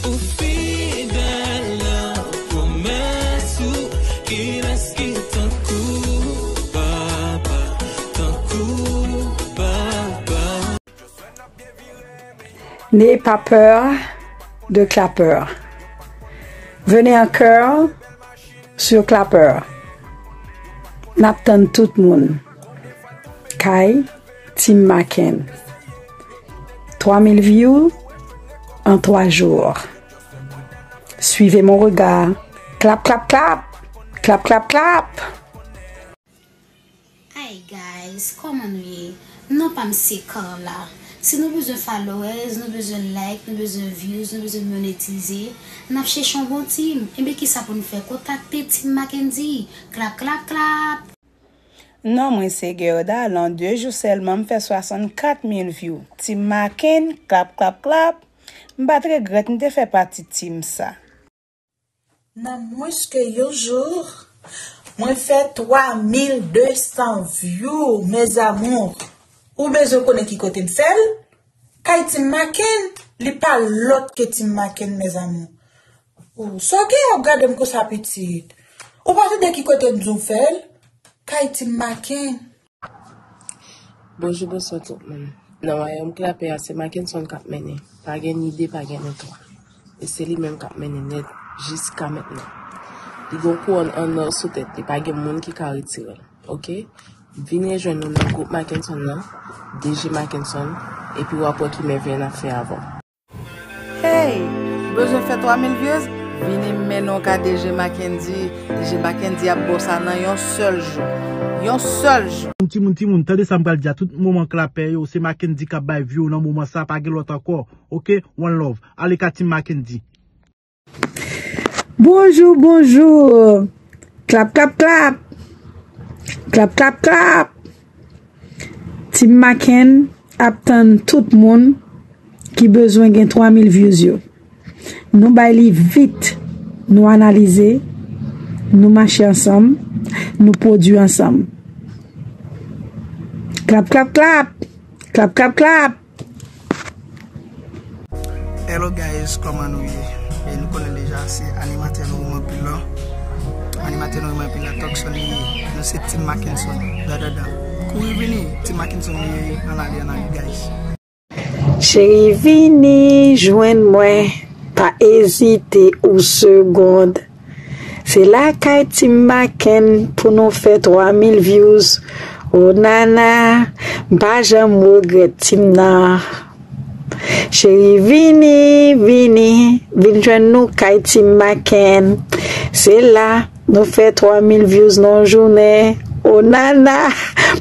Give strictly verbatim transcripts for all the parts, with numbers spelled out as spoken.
Ou fidèl nan pwomès ou, kilès ki tankou papa, tankou papa? N'ayez pas peur de Clapper. Venez en chœur sur Clapper. N ap tann tout moun. Kay Team Maken. Twa mil view an twa jou. Suivez mon regard. Clap, clap, clap. Clap, clap, clap. Hi guys, kòman nou ye? Non pa m se Carla. Si nou bezwen followers, nou bezwen like, nou bezwen views, nou bezwen monetize, n ap chèche yon bon team. Enben kisa pou n fè? Kontakte Team Mackendy. Clap, clap, clap. Non, mwen se Gerda. Lan de jou sèlman, m fè swasannkat mil view. Team Maken, clap, clap, clap. M pa t regrèt m te fè pati team sa. Nan mwens ke yon jou, mwen fè twa mil de san view, mes amours. Ou bezwen konnen ki kote m fè l? Kay Team Maken, li pa lòt ke Team Maken, mes amours. Ou, sa w gen w ap gade m konsa pitit? Ou pa tande ki kote m di w fè l? Kay Team Maken. Bonjou, bonswa tout moun. Nan wayòm Klapè a, se Mackenson k ap mennen. Pa gen ni de, pa gen ni twa. E se li menm k ap mennen nèt jiska mentnan. Li gen yon kouwòn an nò sou tèt li, pa gen moun ki ka retire l. Oke? Vin rejwenn nou nan gwoup Mackenson nan, D J Mackenson, epi w ap wè ki mèvèy n ap fè avè w. Hey! Bezwen fè twa mil views? Vini m mennen w ka D J Mackendy. D J Mackendy ap ba w sa nan yon sèl jou. Yon sèl jou. Timoun, timoun, tande sa m pral di a tout moman Klapè yo, se Mackendy k ap bay view nan moman sa, pa gen lòt ankò. Oke? One love. Ale ka Team Mackendy. Bonjou, bonjou. Klap, klap, klap. Klap, klap, klap. Team Maken ap tann tout moun ki bezwen gen twa mil views yo. Nou bay li vit. Nou analize. Nou mache ansanm. Nou pwodui ansanm. Klap, klap, klap. Klap, klap, klap. Hello guys, kòman nou ye? E nou konnen deja se animatè nou renmen anpil la. Animatè nou renmen anpil la, Tokson li ye. Nou se Team Mackenson. Dan, dan, dan. Kouri vini, Team Mackenson li ye. Ann ale, ann ale, guys. Cheri, vini jwenn mwen, pa ezite yon segonn. Se lakay Team Maken pou nou fè twa mil views. O nana, m pa janm regrèt team nan. Cheri, vini, vini, vin jwenn nou kay Team Maken. Se la nou fè twa mil views nan yon jounen. O nana,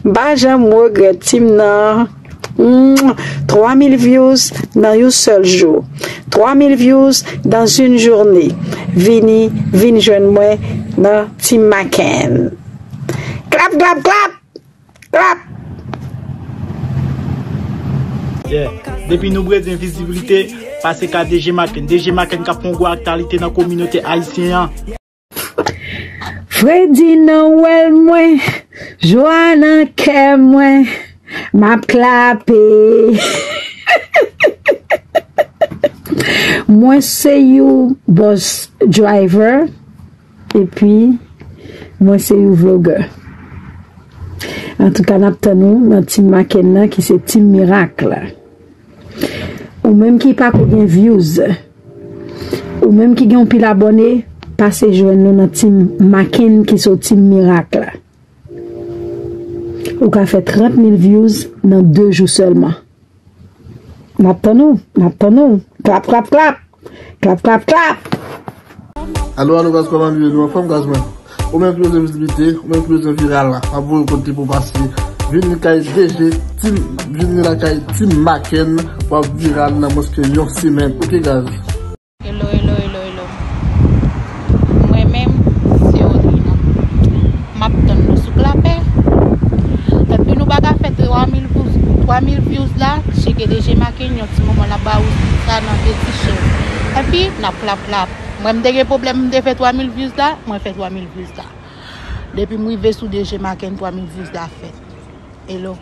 m pa janm regrèt team nan. Mm, twa mil views nan yon sèl jou. Twa mil views dans une journée. Vini, vin jwenn mwen nan Team Maken. Klap, klap, klap! Klap! Yeah. Depi nou bezwen vizibilite, pase ka D J Maken. D J Maken k ap fè yon gwo aktyalite nan kominote ayisyen an. Fredi nan wèl mwen, jwa nan kè mwen, m ap klape. Mwen se yon bòs driver, epi mwen se yon vlogger. Antouka, n ap tann ou nan Team Maken nan, ki se Team Mirak la. Ou menm ki pako gen views, ou menm ki gen yon pil abòne, pase jwenn nou nan Team Maken ki sou Team Mirak la. Ou ka fè trant mil views nan de jou sèlman. N ap tann ou, n ap tann ou. Klap, klap, klap. Klap, klap, klap. Alo, alo, guys, kòman nou ye? Nou anfòm, guys, mwen. Ou menm ki bezwen vizibilite, ou menm ki bezwen viral la, m ap voye w kote pou w pase. Vini kay D J, Team, vini lakay Team Maken, w ap viral nan mwens ke yon semèn. Oke, guys. Hello, hello, hello, hello. Mwen menm, se Odrina. M ap tann nou sou Klapè. Tanpri nou pa ka fè twa mil views, twa mil views la, cheke D J Maken, yon ti moman l ap ba ou sa nan de ti chèz. Epi, n ap klap klap. Mwen m te gen pwoblèm, m te fè twa mil views la, mwen fè twa mil views la. Depi m rive sou D J Maken, twa mil views la fèt. Hello.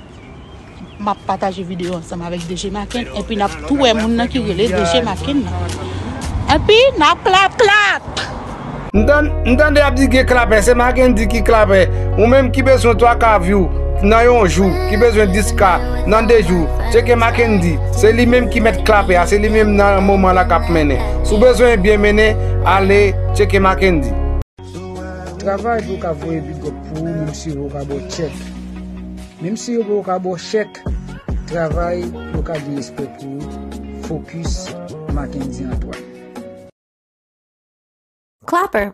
M ap pataje videyo ansanm avèk D J Maken, epi n ap tou wè moun nan ki rele D J Maken nan. Epi n ap klap klap. M tann- m tande y ap di gen klapè, se Mackendy ki klapè. Ou menm ki bezwen twa ka view nan yon jou, ki bezwen dis ka nan de jou, tcheke Mackendy. Se li menm ki mèt klapè a, se li menm nan moman la k ap mennen. Si w bezwen byen mennen, ale tcheke Mackendy. Travay pou w ka voye big up pou ou, menm si yo poko ka ba w chèk. Menm si yo poko ka ba w chèk, travay pou w ka gen respè pou ou. Fokis, Mackendy Antoine. Clapper.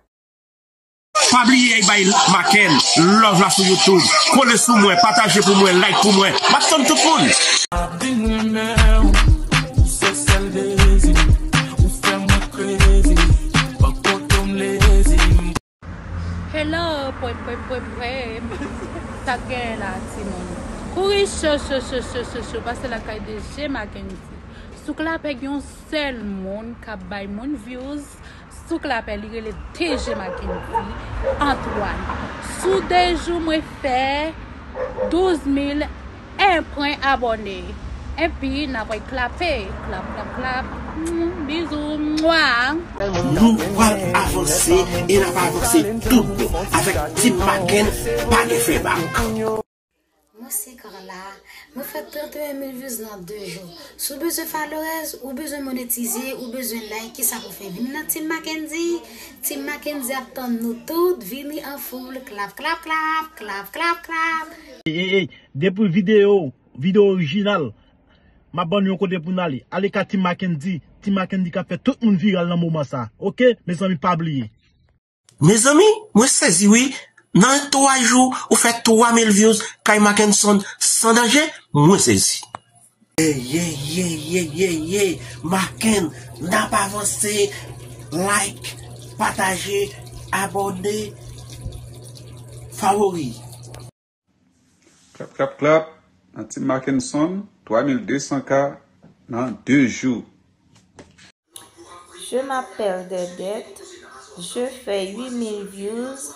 Pa bliye al bay Maken love la sou YouTube. Kole sou mwen, pataje pou mwen, like pou mwen. M ap tann tout moun. Vin renmen w, ou se sèl dezi, ou fè mwen krezi, ban kote m lezi. Hello, pwep, pwep, pwep, pwep. Sa k genyen la, timoun? Kouri cho, cho, cho, cho, cho, cho, pase lakay D J Mackendy. Sou Clapper gen yon sèl moun k ap bay moun views. Sou Clapper, li rele D J Mackendy Antoine. Sou de jou, mwen fè douz mil en pwen abòne. Epi, n ap wè klape. Klap, klap, klap. Mm, bizou, mwa. Nou pral avanse e n ap avanse tout bon avèk Team Maken, pa gen fè bak. Mwen se Carla. Mwen fè trannteyen mil views nan de jou. Si w bezwen followers, ou bezwen monetize, ou bezwen like, kisa pou fè? Vin nan Team Mackendy. Team Mackendy ap tann nou tout. Vini an foul. Klap, klap, klap. Klap, klap, klap. Ey, ey, ey, depi videyo, videyo orijinal, m ap ban nou yon kote pou n ale. Ale kay Team Mackendy. Team Mackendy k ap fè tout moun viral nan moman sa. Oke? Mezanmi, pa bliye. Mezanmi, mwen sezi wi. Nan twa jou, ou fè twa mil views kay Mackenson san danje, mwen sezi. Ye, ye, ye, ye, ye, ye. Maken, n ap avanse. Like, pataje, abòne, favori. Klap, klap, klap. Nan Team Mackenson, twa mil de san K nan de jou. Je m'appelle Dedette. Je fais huit mille views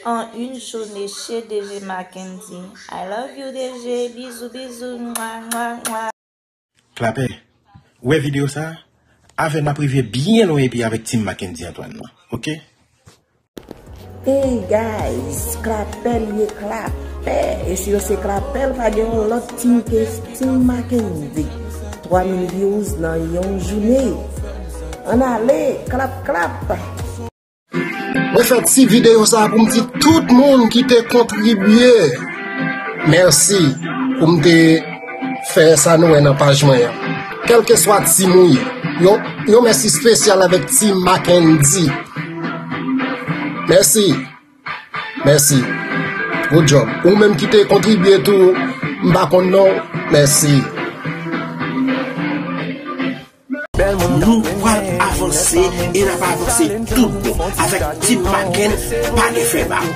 en une journée chez D J Mackendy. I love you, D J. Bizou, bizou. Mwa, mwa, mwa. Clapper, ou wè videyo sa a? Avè n ap rive byen lwen epi avèk Team Mackendy Antoine nan, oke? Hey guys, Clapper ye, Clapper. E si yo se Clapper, pa gen yon lòt team ke Team Mackendy. Twa mil views nan yon jounen. Ann ale, klap, klap. Mwen fè ti videyo sa pou m di tout moun ki te kontribye. Mèsi pou m te fè sa nou wè nan paj mwen an. Kèlkeswa team ou ye, yon, yon mèsi espesyal avèk Team Mackendy. Mèsi. Mèsi. Good job. Ou menm ki te kontribye tou, m pa konn non w. Mèsi. Nou pral avanse e n ap avanse tout bon avèk Team Maken, pa gen fè bak.